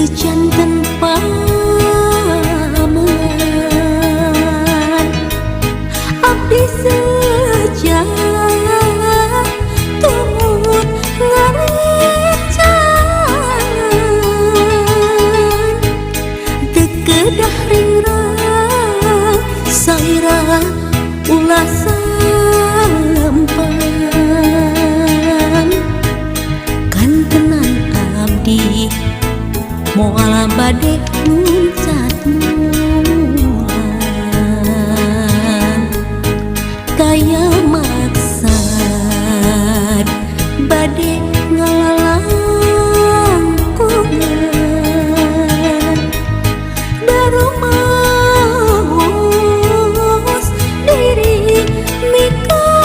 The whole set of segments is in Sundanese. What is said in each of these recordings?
Teu janten paman abdi seja tumut ngarencangan teu kedah ringrang salira ulah sampan kantenan abdi moal bade muncat mulan kaya maksad bade ngalalangkungan darumaos diri mikaheman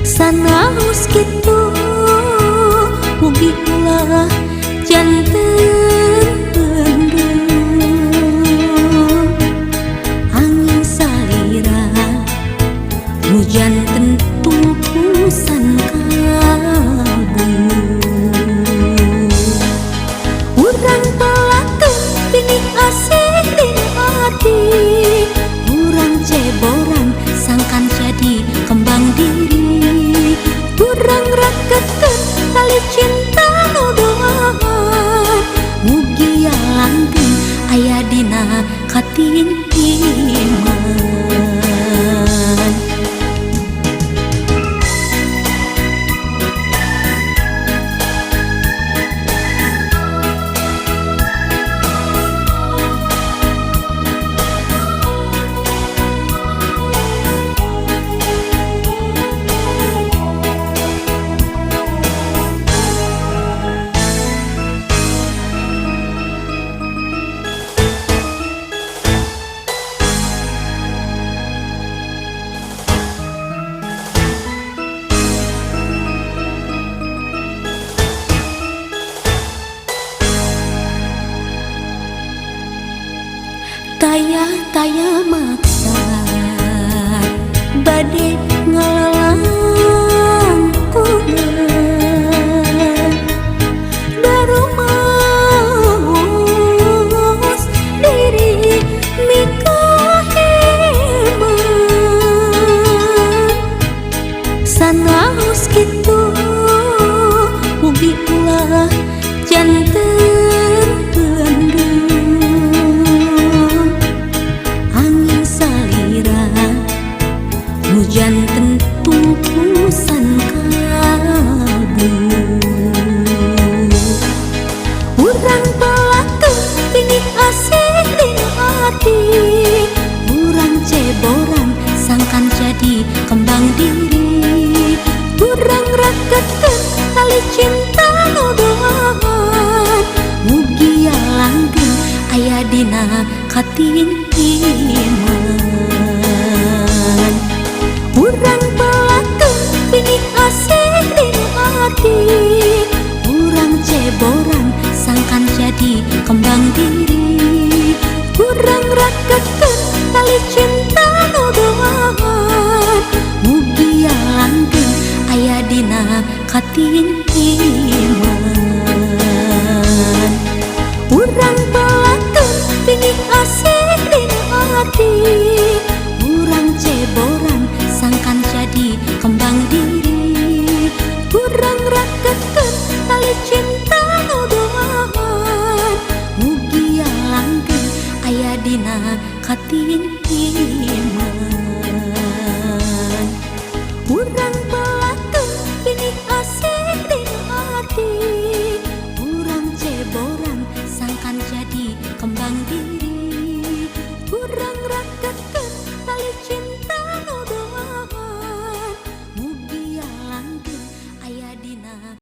sanaos kitu mugi ulah janten pendung angin salira nu janten tumpusan kalbu urang pelakeun pinih asih dina ati urang ceboran sangkan jadi kembang diri urang raketkeun tali cinta nu doahan mugia langgeng aya dina katintiman. Taya-taya maksad bade ngalalangkungan darumaos diri mikaheman sanaos kitu mugi ulah janten pendung angin salira nu janten tumpusan kalbu urang pelakeun pinih asih dina ati urang ceboran sangkan jadi kembang diri urang raketkeun tali cinta nu doahan mugia langgeng aya dina katintiman urang pelakeun pinih asih dina ati urang ceboran sangkan jadi kembang diri urang raketkeun tali cinta nu doahan mugia langgeng aya dina katintiman urang pelakeun pinih asih dina ati.